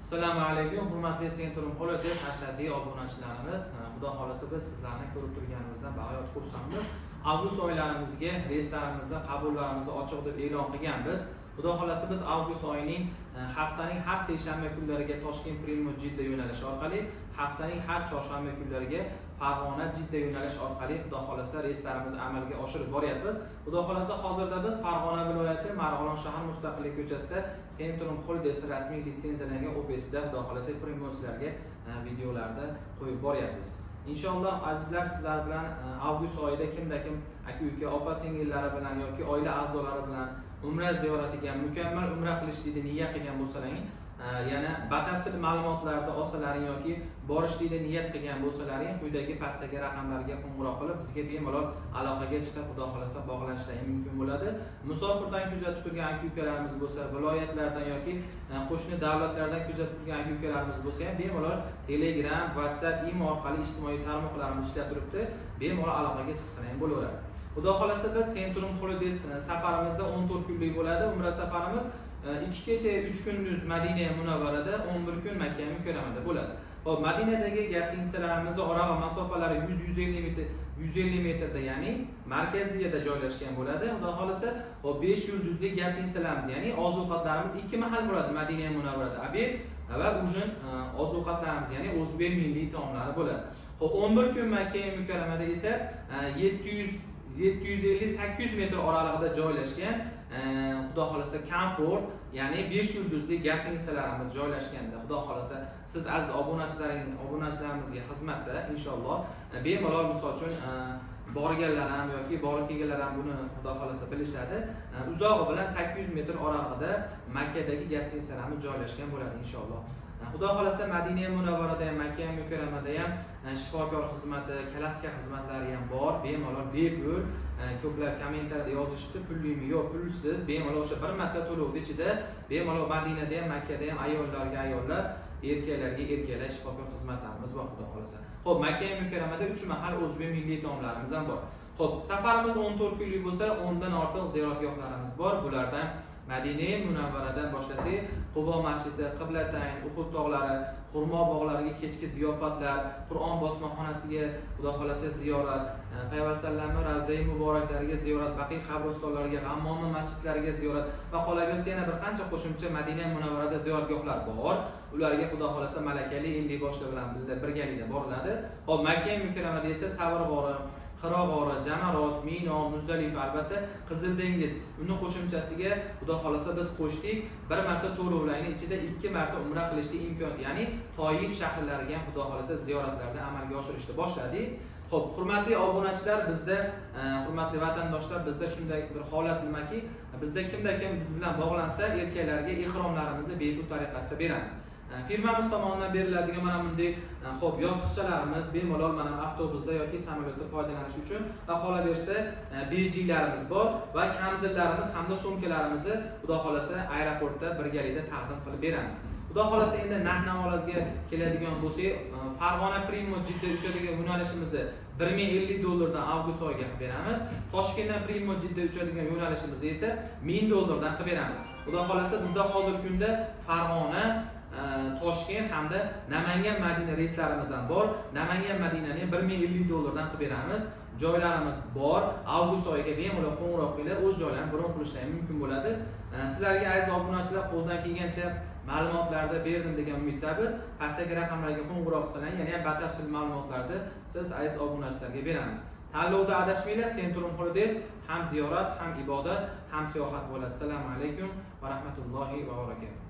Assalomu alaykum, hurmatli Centrum Holidays ashaddiy obunachilarimiz. Xudo xohlasa, biz sizlarni ko'rib turganimizdan bag'oyat xursandmiz. Avgust oylarimizga reyslarimizni, qabullarimizni ochiq deb e'lon qilganmiz. Xudo xohlasa, biz avgust oyining haftaning har seshanba kunlariga Toshkent Primo Jidda yo'nalishi orqali, haftaning har chorshanba kunlariga Farg'ona Jidda yo'nalishi orqali, Xudo xohlasa, reyslarimizni amalga oshirib boryapmiz. Xudo xohlasa, hozirda biz Farg'ona viloyati, Marg'ilon shahar, Mustaqillik ko'chasida, Centrum Holidays rasmiy litsenziyalangan ofisida, Xudo xohlasa, primochilarga videolarda qo'yib boryapmiz. Inshaalloh, azizlar, sizlar bilan avgust oyida kimda kim aka uka, opa singillari bilan yoki oila a'zolari bilan umra ziyoratiga, mukammal umra qilishlikni niyat qilgan bo'lsalaring, yana batafsil ma'lumotlarni olsalaring yoki borishlikni niyat qilgan bo'lsalaring, quyidagi pastdagi raqamlarga qo'ng'iroq qilib, bizga bemalol aloqaga chiqib, Xudo xohlasa, bog'lanishlaring mumkin bo'ladi. Musofirdan kuzatib turgan aka ukalarimiz bo'lsa, viloyatlardan yoki qo'shni davlatlardan kuzatib turgan aka ukalarimiz bo'lsa ham, bemalol Telegram, WhatsApp, Imo orqali ijtimoiy tarmoqlarimiz ishlab turibdi, bemalol aloqaga chiqsalar ham bo'laveradi. Xudo xohlasa, biz Centrum Holidays safarimizda 14 kunlik bo'ladi umra safarimiz. 2 kecha 3 kunduz Madina Munavvarada, 11 kun Makka Mukarramada bo'ladi. Ho'p, Madinadagi gостиницаlarimizni oraliq masofalari 100-150 metr, 150 metrda, ya'ni markaziyada joylashgan bo'ladi, Xudo xohlasa. Ho'p, 5 yulduzli гостиница larimiz, ya'ni oziq ovqatlarimiz ikki mahal bo'ladi Madina Munavvarada, обед va ужин oziq ovqatlarimiz, ya'ni o'zbek milliy taomlari bo'ladi. Ho'p, 11 kun Makka Mukarramada esa 700, 750, 800 metr oralig'ida joylashgan Xudo xohlasa, komfort, ya'ni 5 yulduzli гостиница larimiz joylashganda, Xudo xohlasa, siz aziz obunachilarimizga xizmatda, inshaalloh. Bemalol, misol uchun, borganlar ham yoki borib kelganlar ham buni, Xudo xohlasa, bilishadi. Uzog'i bilan 800 metr oralig'ida Makkadagi гостиница larimiz joylashgan bo'ladi, inshaalloh. Xudo xohlasa, Madina Munavvarada ham, Makka Mukarramada ham shifokor xizmati, коляска xizmatlari ham bor, bemalol bepul. Ko'plar kommentariyada yozishibdi, pullimi? Yo'q, pulsiz, bemalol o'sha bir marta to'lovni ichida bemalol Madinada ham, Makkada ham ayollarga ayollar, erkaklarga erkaklar shifokor xizmatlarimiz bor, Xudo xohlasa. Ho'p, Makka Mukarramada uch mahal o'zbek milliy taomlarimiz ham bor. Ho'p, safarimiz 14 kunlik bo'lsa, 10 dan ortiq ziyoratgohlarimiz bor. Bulardan Madina Munavvaradan boshlasak, Qubo masjidi, Qiblatayn, Uhud tog'lari, xurmo bog'lariga kechki ziyofatlar, Qur'on bosmaxonasiga, Xudo xohlasa, ziyorat, Payg'ambar alayhissalomni ravzai muboraklariga ziyorat, Baqiy qabristonlariga, G'ammomi masjidlariga ziyorat va qolaversa, yana bir qancha qo'shimcha Madina Munavvarada ziyoratgohlar bor. Ularga, Xudo xohlasa, malakali ellikboshlar bilan birgalikda boriladi. Ho'p, Makka Mukarramada esa Savr g'ori, Hiro g'ori, Jamarot, Mino, Muzdalifa, albatta, Qizil dengiz. Uni qo'shimchasiga, Xudo xohlasa, biz qo'shdik bir marta to'lovlarni ichida ikki marta umra qilishlik imkoniyati, ya'ni Toif shaharlariga ham, Xudo xohlasa, ziyoratlarni amalga oshirishni boshladik. Ho'p, hurmatli obunachilar, bizda hurmatli vatandoshlar, bizda shunday bir holat nimaki, bizda kimda kim biz bilan bog'lansa, erkaklarga ehromlarimizni bepul tariqasida beramiz. Firmamiz tomonidan beriladigan mana bunday ho'p, yostiqchalarimiz, bemalol mana avtobusda yoki samolyotda foydalanish uchun va qolaversa, bejiklarimiz bor va kamzillarimiz hamda sumkalarimizni, Xudo xohlasa, aeroportda birgalikda taqdim qilib beramiz. Xudo xohlasa, endi narx navolarga keladigan bo'lsak, Farg'ona Primo Jidda uchadigan yo'nalishimizni 1050 dollardan avgust oyiga qilib beramiz. Toshkentdan Primo Jidda uchadigan yo'nalishimizni esa 1000 dollardan qilib beramiz. Xudo xohlasa, bizda hozirgi kunda Farg'ona, Toshkent hamda Namangan Madina reyslarimiz ham bor. Namangan Madinani ham 1050 dollardan qilib beramiz. Joylarimiz bor. Avgust oyiga bemalol qo'ng'iroq qilib, o'z joylarini bron qilishlari mumkin bo'ladi. Sizlarga, aziz obunachilar, qo'ldan kelgancha ma'lumotlarni berdim degan umiddamiz. Pastdagi raqamlarga qo'ng'iroq qilsanglar, yana ham batafsil ma'lumotlarni siz aziz obunachilarga beramiz. Tanlovda adashmanglar, Centrum Holidays ham ziyorat, ham ibodat, ham sayohat bo'ladi. Assalomu alaykum va rahmatullohi va barakatuh.